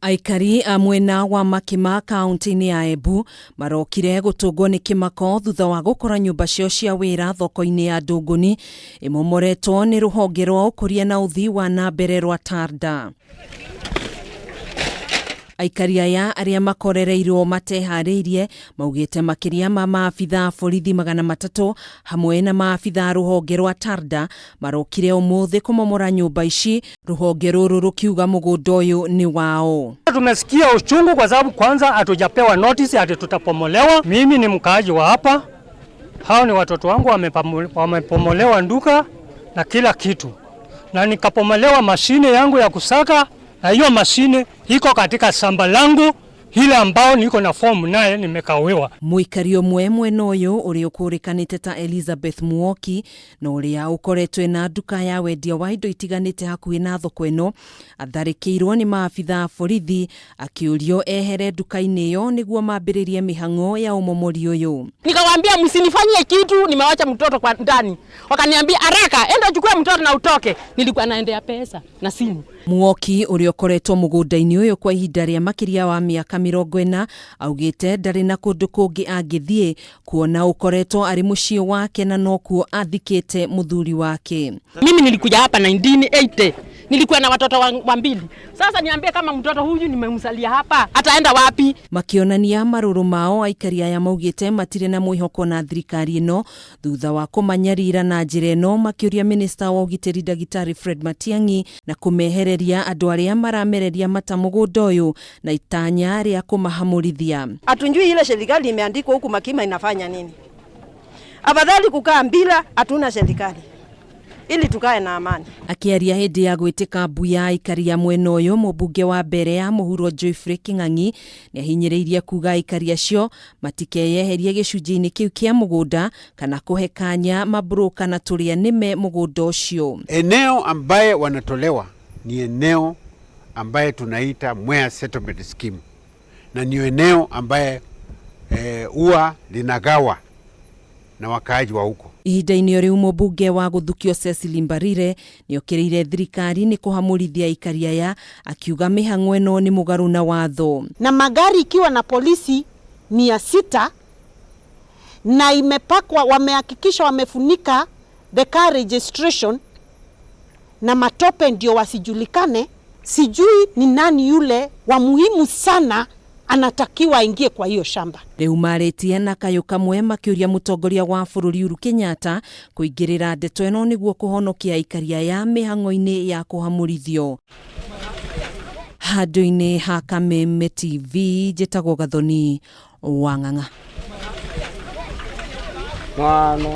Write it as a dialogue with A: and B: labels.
A: Aikari a mwena wa Makima kaunti-inĩ ya Embu marokire gũtũngwo nĩ kĩmako thutha wa gũkora nyũmba ciao cia wĩra thoko-inĩ ya Ndũngũni ĩmomoretwo nĩ rũhonge rwa ũkũria na ũthii wa na mbere rwa Tarda. Aikari aya arĩa makorereirwo mateharĩirie maugĩte makĩria ma maabitha a borithi 300 hamwe na maabitha a rũhonge rwa Tarda marokire ũmũthĩ kũmomora nyũmba ici, rũhonge rũrũ rũkiuga mũgũnda ũyũ nĩ wao.
B: Tumesikia uchungu kwa sababu kwanza hatujapewa notice ati tutapomolewa. Mimi ni mkaaji wa hapa, hao ni watoto wangu wamepomolewa nduka na kila kitu, na nikapomolewa mashine yangu ya kusaka, na hiyo mashine iko katika shamba langu ile ambao niko na fomu naye nimekawiwa.
A: Mũikari ũmwe mwena ũyũ ũrĩa ũkũrĩkanĩte ta Elizabeth Muoki na ũrĩa ũkoretwo na nduka ya wendia wa indo itiganĩte hakuhĩ na thoko ĩno atharĩkĩirwo nĩ maabitha a borithi akĩũrio ehere nduka-inĩ ĩyo nĩguo mambĩrĩrie mĩhang'o ya ũmomori ũyũ.
C: Nikawaambia msinifanyie kitu, nimewacha mtoto kwa ndani. Wakaniambia haraka, enda uchukue mtoto na utoke. Nilikuwa naendea pesa na simu.
A: Muoki ũrĩa ũkoretwo mũgũnda-inĩ ũyũ kwa ihinda rĩa makĩria wa mĩaka 40 augĩte ndarĩ na kũndũ kũngĩ angĩthiĩ kuona ũkoretwo arĩ mũciĩ wake na nokuo athikĩte mũthuri wake.
C: Mimi nilikuja hapa 1980. Nilikuwa na watoto wa mbili. Sasa niambie kama mtoto huyu nimemsalia hapa, ataenda wapi?
A: Makĩonania marũrũ mao aikari aya maugĩte matirĩ na mwĩhoko na thirikari ĩno thutha wa kũmanyarira na njĩra ĩno makĩũria minista wa ũgitĩri ndagĩtarĩ Fred Matiang'i na kũmehereria andũ arĩa maramereria mata mũgũnda ũyũ na itanya rĩa kũmahamũrithia.
D: Hatujui ile serikali imeandikwa huku Makima inafanya nini. Afadhali kukaa bila, hatuna serikali ili tukae na amani.
A: Akĩaria hĩndĩ ya gwĩtĩka mbu ya aikari a mwena ũyũ mũmbunge wa mbere ya mũhuro Geoffrey King'ang'i nĩahinyĩrĩirie kuga aikari acio matikeyeherie gĩcunjĩ-inĩ kĩu kĩa mũgũnda kana kũhe kanya mabroka na tũrĩa nĩme mũgũnda ũcio.
E: Eneo ambaye wanatolewa ni eneo ambaye tunaita Mwea Settlement Scheme, na ni eneo ambaye huwa linagawa na wakaaji wa huko.
A: Ihinda-inĩ o rĩu mũmbunge wa gũthukio Cecily Mbarire nĩokĩrĩire thirikari nĩ kũhamũrithia aikari aya akiuga mĩhang'o ĩno nĩ mũgarũ na watho.
F: Na magari ikiwa na polisi 600 na imepakwa, wamehakikisha wamefunika the car registration na matope ndio wasijulikane. Sijui ni nani yule wa muhimu sana anatakiwa aingie kwa hiyo shamba.
A: Rĩu marĩtie na kayũ kamwe makĩũria mũtongoria wa bũrũri Uhuru Kenyatta kũingĩrĩra ndeto ĩno nĩguo kũhonokia aikari aya mĩhang'o-inĩ ya kũhamũrithio. Handũ-inĩ ha Kameme TV njĩtagwo Gathoni wa Ng'ang'a.
G: Mwana.